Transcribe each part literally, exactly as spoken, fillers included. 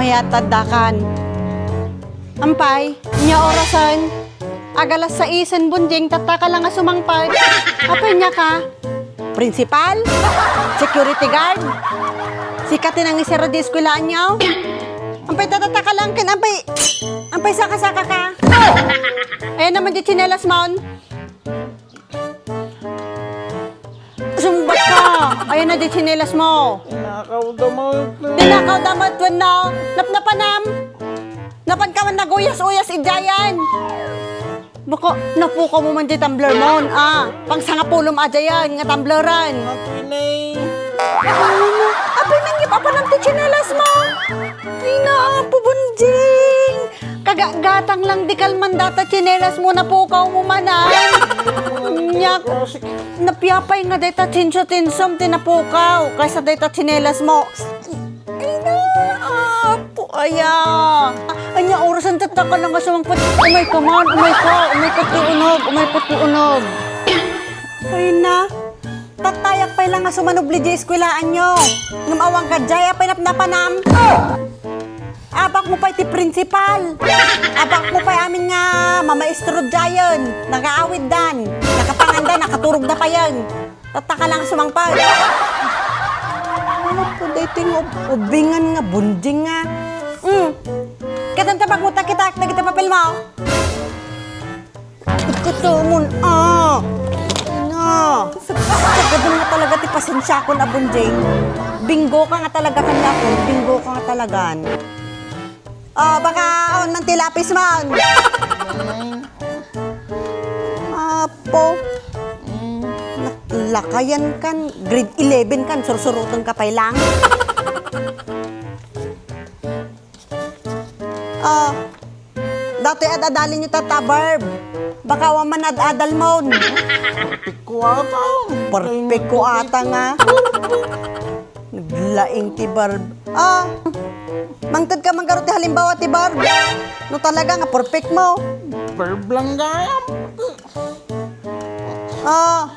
Mayat taddakan. Ampay, nia orasen? Agalas saisen, Bonjing, tatta ka lang a sumangpet. Apay nia ka? Principal? Security guard? Sika ti nangisera di eskwelaanyo? Ampay, tatta ka lang ken ampay, ampay saka-saka ka? Ayan naman di tsinelas mon. Sumbat ka! Ayan na di tsinelas mo. Tinakaw da mo. Tinakaw da mo, wenno. Napnapanam. Napan ka man naguyas-uyas idiayan. Baka napukaw mo man di tumbler mo, ah. Pang sangapulom a diayan nga tumbleran. Atoy ne. Apay nang ipapanam ti tsinelas mo? Ay, naapo, Bonjing. Kagagatang lang di kalman data tsinelas mo, napukaw mo manan. Nyak, napiapay nga dayta tinso-tinsom ti napukaw kaysa dayta tsinelas mo. Ay na, apo aya. Anya orasen tatta ka lang nga sumangpet. Umay ka man, umay ka, umay ka ti unog, umay ka ti unog. Ay na, tattayak pay lang nga sumanubli di eskwelaanyo. Ngem awan ka diay a pinapnapanam. Apak mo pay ti principal. Apak mo pay amin nga mamaestro diayen. Nagaawiddan. Nakapanganda, nakaturogda payen. Tatta ka lang sumangpet. Ano po daytoy nga ub-, ubingan nga Bonjing nga? Hmm. Kadanta pagmuta kita, dagiti papel mo. Ikaw mo, ah. Na. Sagad nga talaga ti pasensiakon a Bonjing. Bingo ka nga talaga kaniakon. Bingo ka nga talagan. Ah, baka awan man ti lapis man. Apo. Lak-, lakayan kan, grade eleven kan, sursuroten ka pay lang. Ah, datoy ad-adalin yo tatta verb. Baka awan man ad-adal mon. Perfect ko ata. Perfect ko ata nga. Naglaing ti verb. Ah, mangted ka man garo ti halimbawa ti verb. No talaga nga perfect mo. Verb lang gayam. Ah.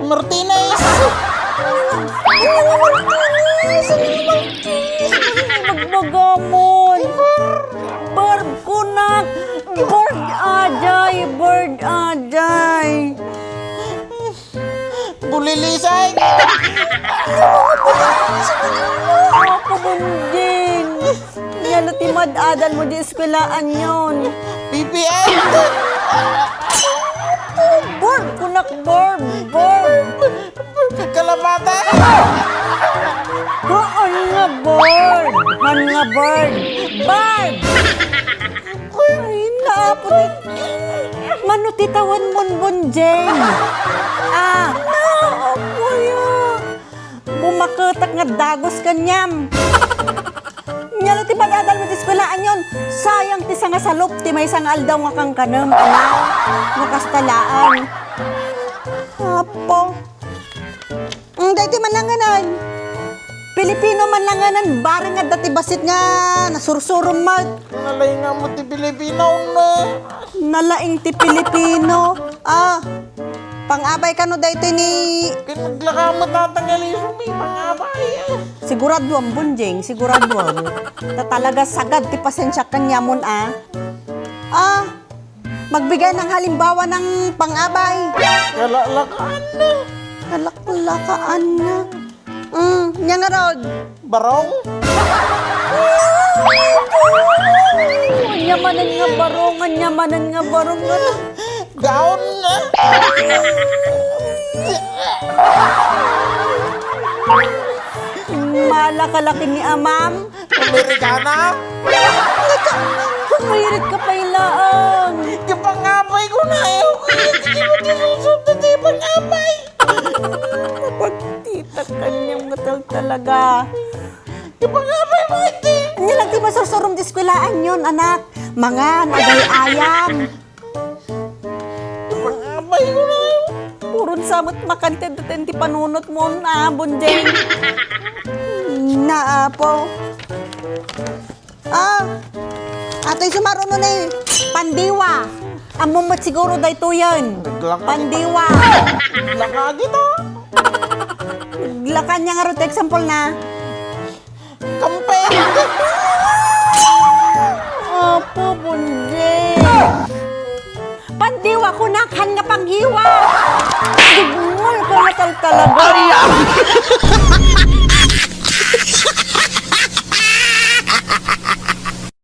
Martinez! Ano nga Martinez? Ano nga Martinez? Ano nga ibagbaga mo? Bird! Bird kunak! Bird ajay! Bird ajay! Bulilisay! Apo, Bonjing! Nia no ti mad-adal mo di eskwelaanyon. P P N! Verb! Kunak verb! Verb! Kalapate! Haan nga verb! Haan nga verb! Verb! Ay, naapo ti, mano ti tawen mon, Bonjing? Ah. Naapo ya. Bumaketak nga dagus kaniam. Nia no ti pag-adal mo ti eskwelaanyon, sayang ti sangasalup ti maysa nga aldaw nga kankanem, anak. No kasta laeng. Apo. Mm, daytoy man langanan. Pilipino man langanan, bareng adda ti bassit nga nasursurom met. Nalaing nga mo ti Pilipino, ne? Nalaing ti Pilipino. Ah, pang-abay kano daytoy ni. Kinaglaka mo tatang Eliso, may pang-abay, eh. Siguraduam, Bonjing, siguraduam. Ta talaga sagad ti pasensiak kaniamon, ah. Ah, magbigay ng halimbawa ng pang-abay. Kalalakaan na. Kalalakaan na. Mm, nia ngarud. Barong? Ania manen nga barong, ania manen nga barong, ano? Gaon na. Mala ka laki ni amam. Amerikana? Kumirit ka pay laeng. Di pangabay ko na, eh. Okay, di mo di susubta, di pangabay. Pagtitak kaniam nga tal-, talaga. Di pangabay mo, iti. Ania lang ti masursurom di eskwelaanyon, anak. Mangan, agay-ayam. Abay ko na kayo. Puron sa met makanted ti panunot mo, ah, Bonjing. Naapo. Ah, atoy sumaruno ni pandiwa. Ammo met siguro daytoyen. Naglaka. Pandiwa. Naglaka dito. Naglaka nia ngarud ti example na. Kampe! Bunyi! Pandiwa ko na kan nga panghiwa! Dugmol ko na tal-, talaga!